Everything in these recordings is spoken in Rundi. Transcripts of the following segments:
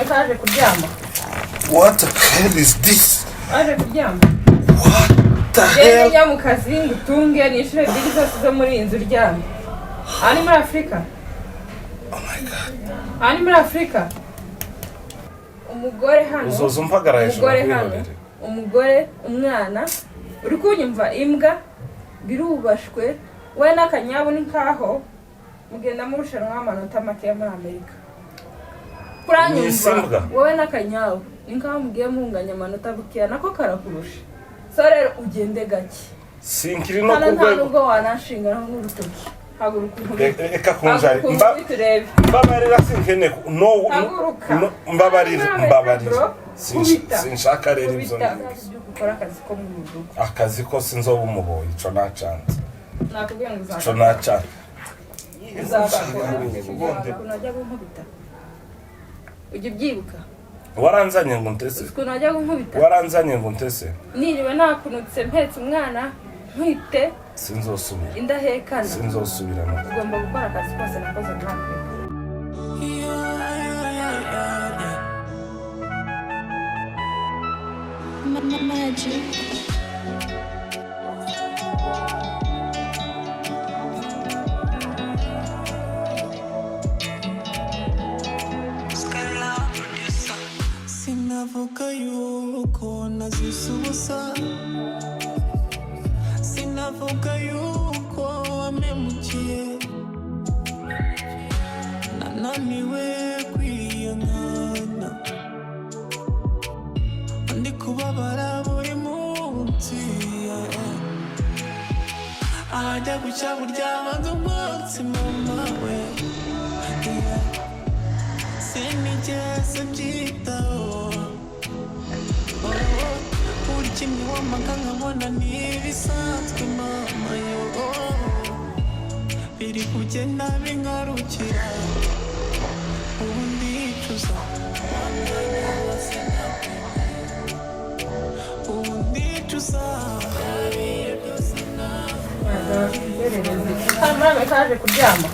Amerika waje kuryama. What the hell is this? Waje kuryama. What the Genda hell? njya mu kazi ngutunge, nishyure bill zose zo muri iyi nzu uryamye. Aha ni muri Afurika? Oh my God. Aha ni muri Afurika? Umugore hano, Uzoza umpagara hejuru umugore hano, nkwihorere. umugore, umwana, uri kunyumva? Imbwa birubashwe. We n'akanyabu ni nkaho mugenda murushanwa amanota make muri Amerika. Ni Kuranyumva? imbwa? Wowe n'akanyabu ni nkaho mugiye munganya amanota bukeya, nako karakurusha. So rero ugende gake. Sinkiri no Hano ku nta rwego. nubwo wanashinganaho n'urutoki. Haguruka unkubite. Reka kunjari. Haguruka unkubite urebe. Mbabarira, sinkeneye no. Haguruka. No, mbabarira, Haguruka, mbabarira. bro. Kubita. Sinshaka rero ibyo Kubita. ngibyo. Ukora akazi ko mu rugo. Akazi ko sinzoba umuboyi, ico nacanze. Nakubwiye ngo Ico uzakora. nacanze. Uzakora. Ukuntu wajya gunkubita, ujya ubyibuka? Waranzanye ngo ntese. Uzi ukuntu wajya gunkubita? Waranzanye ngo ntese. Niriwe nakunutse, mpetse umwana ntwite. Sinzosubira. Indahekana. Sinzosubira no. Ugomba gukora akazi kose nakoze muri Afurika. Yeah. Magic. Sinavuga yuko nazize ubusa, sinavuga yuko wampemukiye, nananiwe kwiyangana, ndi kubabara buri munsi, yeah. Ahajya gucya buryama umunsi mama we, yeah. Sinigeze mbyitaho. Oh, buri kimwe wamaga nkabona ntibisanzwe mama yo, biri kugenda bingarukira, ubu ndicuza, ubu ndicuza. Hano muri Amerika waje kuryama.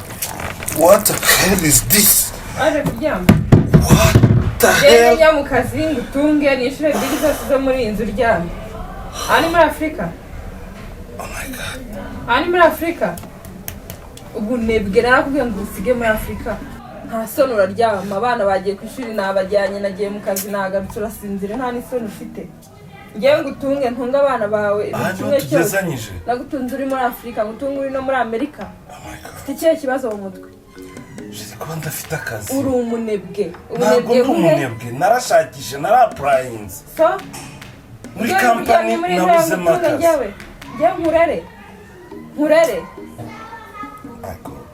What the hell is this? Waje kuryama. What the Genda hell? njya mu kazi ngutunge, nishyure bill zose zo muri iyi nzu uryamye. Aha ni muri Afurika? Oh my God. Aha ni muri Afurika? Ubunebwe narakubwiye ngo usige muri Afurika. Nta soni, uraryama, abana bagiye ku ishuri, nabajyanye, nagiye mu kazi, nagarutse, urasinzira, nta n'isoni ufite. Ngewe ngutunge, ntunge abana bawe, Aha buri niho kimwe cyose. tugezanyije. Nagutunze uri muri Afurika, ngutunge uri no muri Amerika. Oh my God. Ufite ikihe kibazo mu mutwe? Shiri, kuba ndafite akazi. Uri umunebwe. Ntabwo Ubunebwe ndi buhe? umunebwe, narashakishe, narapurayinze So muri ujye kampani, uryamye muri iriya nabuzemo ngutunge. akazi. Njyewe njyewe nkurere, nkurere. My God.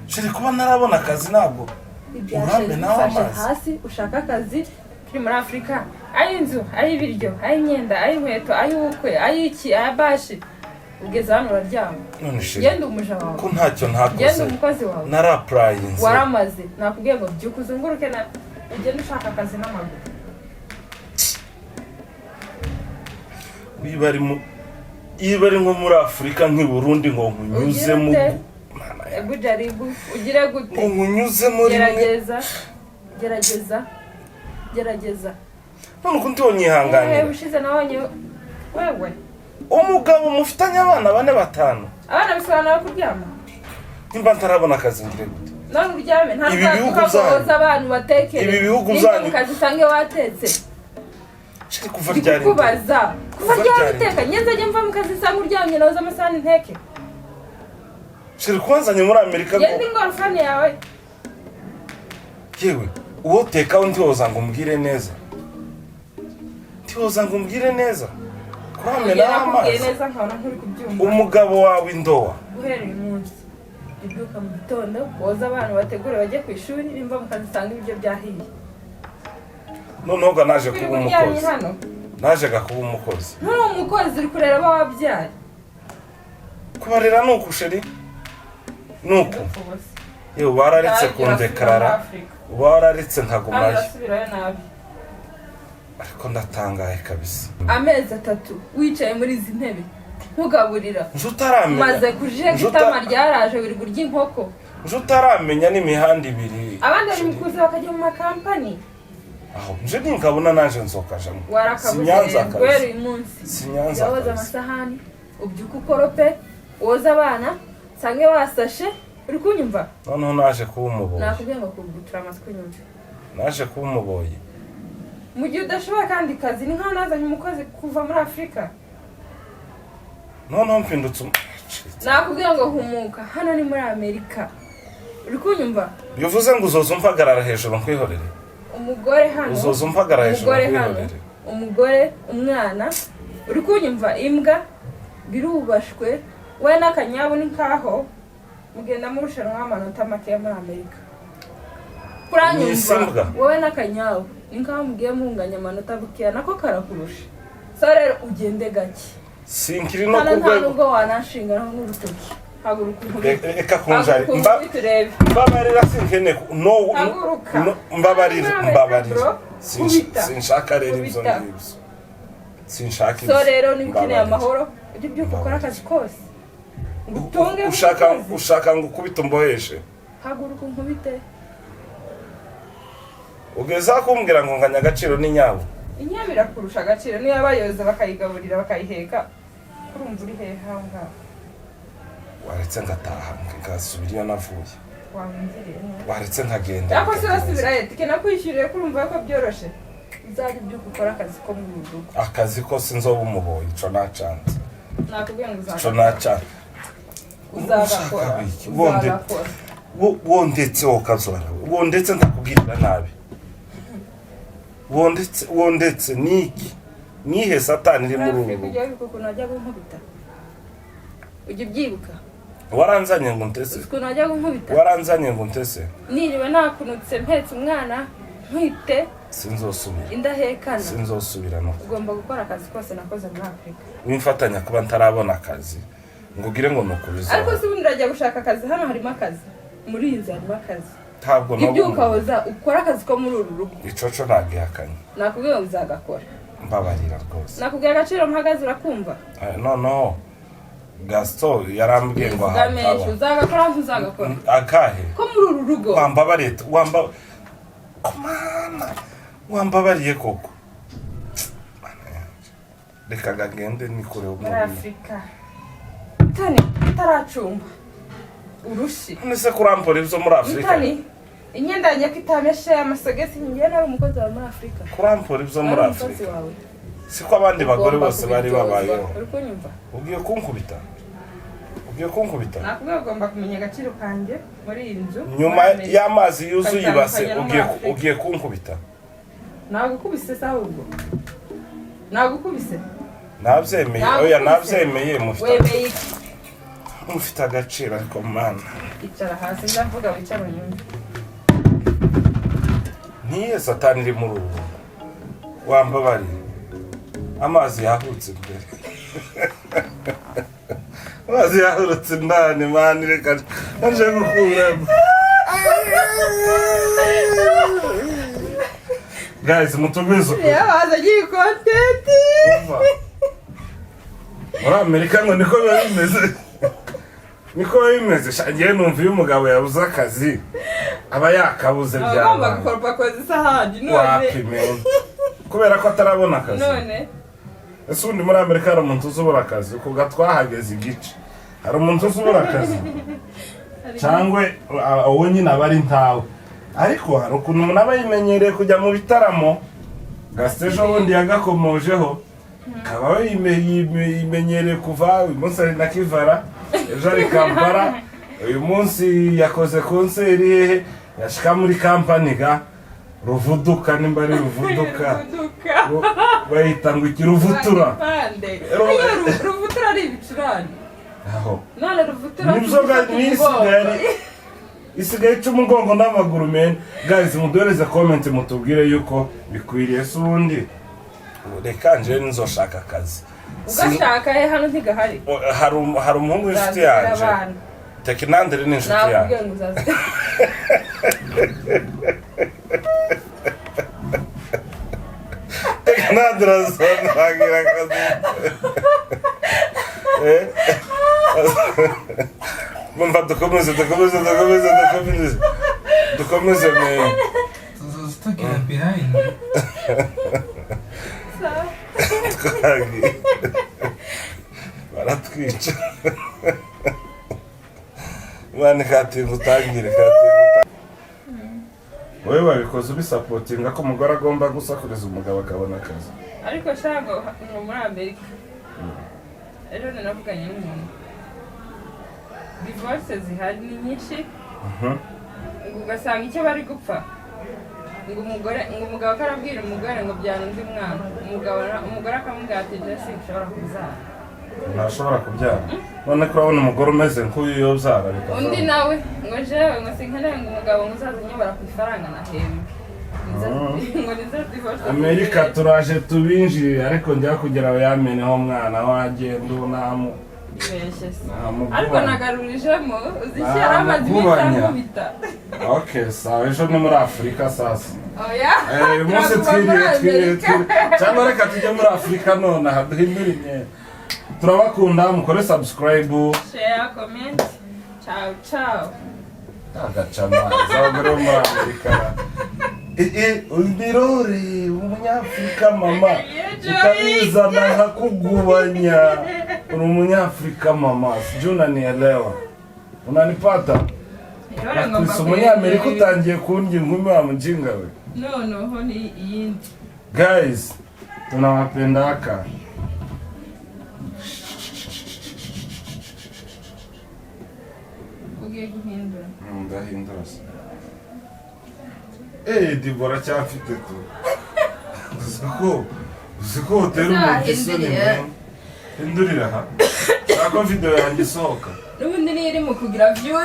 Shiri, kuba ntarabona akazi ntabwo Ibyashe nawe bifashe amazi. hasi ushaka akazi. Turi muri Afurika, ay'inzu, ay'ibiryo, ay'imyenda, ay'inkweto, ay'ubukwe, ay'iki, aya bashi, ugeze hano uraryama. None shiri, Genda umuja wawe. ko ntacyo Genda ntakoze? umukozi wawe. Narapurayinze. Waramaze. Nakubwiye ngo byuka uzunguruke na ugende ushaka akazi n'amaguru. Iyo bari nko muri Afurika, nk'i Burundi, ngo nkunyuzemo. Ugire ute? Mana yanjye. Ebu jaribu ugire gute? Ngo nkunyuzemo rimwe. Gerageza, gerageza, gerageza. None uko ntiwonyihanganira? Wewe ushize nabonye wewe. Umugabo mufitanye abana bane, batanu. Abana bisobanura kuryama? Nimba ntarabona akazi ngire gute? None uryame nta Ibi bihugu ntabwo byanyu. abantu batekere. Ibi bihugu Nimba byanyu. mu kazi usange watetse. Shiri, kuva Ndi ryari? kukubaza kuva Kuva ryari ryari? uteka? Ngenze njye mva mu kazi usanga uryamye, nawe amasahani nteke. Shiri, kubanzanye muri Amerika ngo Genda ingorofani yawe. Yewe, uwo tekaho ntiwoza ngo umbwire neza, ntiwoza ngo umbwire neza Njye kuramenaho nakubwiye amazi. neza nkabona nturi kubyumva. Umugabo wawe indowa. Guhera uyu munsi ubyuka mu gitondo, woza abana, bategure bajye ku ishuri, nimva mu kazi usanga ibiryo byahiye. Noneho ga naje Uri kuba uryamye umukozi. hano. Naje ga kuba umukozi. Nturi umukozi, uri kurera abo wabyaye. Kubarera ni uku, sheri, ni uku. Yewe, bararetse kundekarara, bararetse Kandi nkagumayo. urasubirayo nabi. Ariko ndatangaye kabisa. Amezi 3 wicaye muri izi ntebe ntugaburira. Nje utaramenya. Maze kujega. Nje Itama ryaraje, wirirwa urya inkoko. Nje utaramenya n'imihanda ibiri. Abandi bari mu kuza bakajya mu makampani. Aho nje ninkabona nanje nzokajamo. Warakabuze Sinyanza rero guhera akazi. uyu munsi. Sinyanza Jya woza akazi. amasahani, ubyuke ukorope, woze abana, nsange wasashe. Uri kunyumva? Noneho naje kuba umuboyi. Nakubwiye ngo kugutura amatwi unyumve. Naje kuba umuboyi. Mu gihe udashoboye kandi kazi, ni nkaho nazanye umukozi kuva muri Afurika. Noneho mpindutse Nakubwiye ngo humuka, hano ni muri Amerika. Uri kunyumva? Bivuze ngo uzoza umpagarara hejuru nkwihorere? Umugore hano, Uzoza umpagarara hejuru umugore hano, nkwihorere? umugore, umwana, uri kunyumva, imbwa birubashwe. We n'akanyabu ni nkaho mugenda murushanwa amanota make muri Amerika. Ni Kuranyumva? isimbwa? Wowe n'akanyabu ni nkaho mugiye munganya amanota bukeya, nako karakurusha. So rero ugende gake. Sinkiri no Hano ku nta rwego. nubwo wananshinganaho n'urutoki. Haguruka unkubite. Reka kunjari. Haguruka unkubite urebe. Mbabarira, sinkeneye no. Haguruka. No, mbabarira. Haguruka, Mbabarira. bro. Kubita. Sinshaka rero ibyo Kubita. ngibyo, sinshaka So ibyo. rero niba ukeneye Mbabarira. amahoro, ujye ubyuka ukore akazi kose ngutunge Ushaka nk'umukozi. ushaka ngo ukubite umboheshe? Haguruka unkubite. Ugeza kumbwira ngo nganya agaciro n'inyabo. Inyama irakurusha agaciro, niyo bayoza bakayigaburira bakayiheka. Urumva uri hehe aho ngaho? Waretse ngataha, ngasubira iyo navuye. Wamwumviriye neza. Waretse nkagenda Ariko se bikagenza. urasubirayo? Tike nakwishyuriye, ko urumva ko byoroshe? Uzajya ubyuka ukore akazi ko mu rugo. Akazi ko sinzoba umuboyi, ico nacanze. Nakubwiye ngo Ico uzagakora. nacanze. Uzagakora. Ushaka iki? Wonde Uzagakora. Wondetse wokazora, wondetse ndakubwirira nabi, wondetse, wondetse niki nihe satani iri Muri muri uru Afurika rugo? ujya wibuka ukuntu wajyaga unkubita? Ujya ubyibuka? Waranzanye ngo ntese. Uzi ukuntu wajyaga unkubita? Waranzanye ngo ntese. Niriwe nakunutse, mpetse umwana nkwite. Sinzosubira. Indahekana. Sinzosubira no Ugomba gukora akazi kose nakoze muri Afurika. Wimfatanya kuba ntarabona akazi ngo ugire ngo ni ukubizora. Ariko se ubundi urajya gushaka akazi? Hano harimo akazi, muri iyi nzu harimo akazi. Ntabwo Ibyo nabona. ukahoza ukora akazi ko muri uru rugo. Icoco ntagihakanye. Nakubwiye ngo uzagakora. Mbabarira rwose. Nakubwiye agaciro mpagaze, urakumva? Noneho Gaston yarambwiye ngo Uvuga menshi. ahataba. Uzagakora, ntuzagakora? Akahe? Ko muri uru rugo. Wambabariye, wamba komana, wambabariye koko. Mana yanjye. Reka gagende nikure Muri umubiri. Afurika tani itaracumba urushi. None se kurampora ibyo muri Afurika? Mutani, imyenda yanjye ko itameshe, amasogesi. Njyewe nari umukozi wawe muri Afurika. Kurampora ibyo muri Nari umukozi Afurika. wawe. Siko abandi bagore Ugomba bose bari kubiryozwa. babayeho. Uri kunyumva? Ugiye kunkubita, ugiye kunkubita. Nakubwiye ugomba kumenya agaciro kanjye muri iyi nzu. Nyuma Muri Amerika. y'amazi yuzuye ibase. Ukabitandukanya no muri Ugiye Afurika. ugiye kunkubita. Nagukubise se ahubwo? Nagukubise? Nabyemeye. Nagukubise. Oya, nabyemeye, mufite Wemeye iki? mufite agaciro, ariko mana. Icara hasi, ndavuga wicara unyumve. Ntiye satani iri muri uru rugo. Wambabariye, amazi yahutse imbere, amazi yahurutse indani. Mani, reka nje gukuramo. Guys, mutubwize ukuri. Yabaza agiye content. Umva. Muri Amerika ngo niko biba bimeze, niko biba bimeze. Sha, njyewe numva iyo umugabo yabuze akazi aba yakabuze. Aba agomba Byabaye. gukoropa, koza isahani, none Wapime kubera ko atarabona akazi. None Ese ubundi muri Amerika hari umuntu uzubura akazi? Kuga twahageze igice, hari umuntu uzubura akazi cyangwa uwo nyine aba ari ntawe? Ariko hari ukuntu umuntu aba yimenyereye kujya mu bitaramo. Gasite ejo bundi yagakomojeho, kaba yimenyereye kuva uyu munsi ari na Kivara, ejo ari Kampala, uyu munsi yakoze concert hehe, yashika muri kampani ga ruvuduka, nimba ari ruvuduka. Ruvuduka. Bayita ngo iki? Ruvutura. Ipande. Iyo ruvutura ari ibicurane. Aho. None ruvutura Nibyo n'isigaye isigaye ica umugongo n'amaguru. Men, guys, muduhereze comment, mutubwire yuko bikwiriye. Se ubundi reka njewe nzoshaka akazi. Ugashaka he? Hano ntigahari. Hari umuhungu w'inshuti Uzazigera yanje. abana. Tekinandere ni inshuti Nakubwiye yanjye. ngo uzaze. Tekinandere azantangira akazi. Eh? Mumva, dukomeze, dukomeze, dukomeze, dukomeze, dukomeze, men. Tuzoza tugira. Yeah, behind. Sawa. Twagiye, baratwica. Imana ikatinga utangire, ikatinga utangire. Wowe wabikoze ubisupportinga ko umugore agomba gusakuriza umugabo akabona akazi? Ariko shago, ngo muri Amerika ejo navuganye n'umuntu, divorce zihari ni nyinshi. Ngo ugasanga icyo bari gupfa, ngo umugore, ngo umugabo akarabwira umugore ngo byara undi mwana, umugore akamubwira ati: "Jesi nshobora kubyara." Ntashobora kubyara. None ko urabona umugore umeze nk'uyu yobyara bikavamo. Undi nawe ngo: "Jewe ngo sinkeneye ngo umugabo ngo uzaza unyobora ku ifaranga nahembwe." Ngo nizo divorce. Amerika turaje tubinjirire, ariko njya kugira ngo yameneho umwana wagenda unamu Ibeshye se. Namugubanya. Ariko nagarurijemo, uzi icyo yari amaze iminsi Namugubanya. ankubita. Okay, sawa, ejo ni muri Afurika sasa. Oya. Uyu munsi Turaguma muri twiriwe twiriwe Amerika. twiriwe, cyangwa reka tujye muri Afurika nonaha duhindure imyenda. Turabakunda, mukore subscribe, share, comment. Ciao ciao. Agaca amazi abagore bo muri Amerika. Birore umunyafurika mama, utabizana nkakugubanya. Uri umunyafurika mama, sijui unanielewa, unanipata? Intore ngomba Nakubise umunyamerika. kuyegera. Utangiye kundya inkumi wa mujinga we. Noneho ni iyindi. Guys, tunawapendaka. Ugiye guhindura? Ndahindura se. Eh, Dibora cyafite tu. Uzi ko utera umuntu isoni Uzahindurira. man. Hindurira aha. Shaka ko video yanjye isohoka. N'ubundi niyo iri mu kugira views.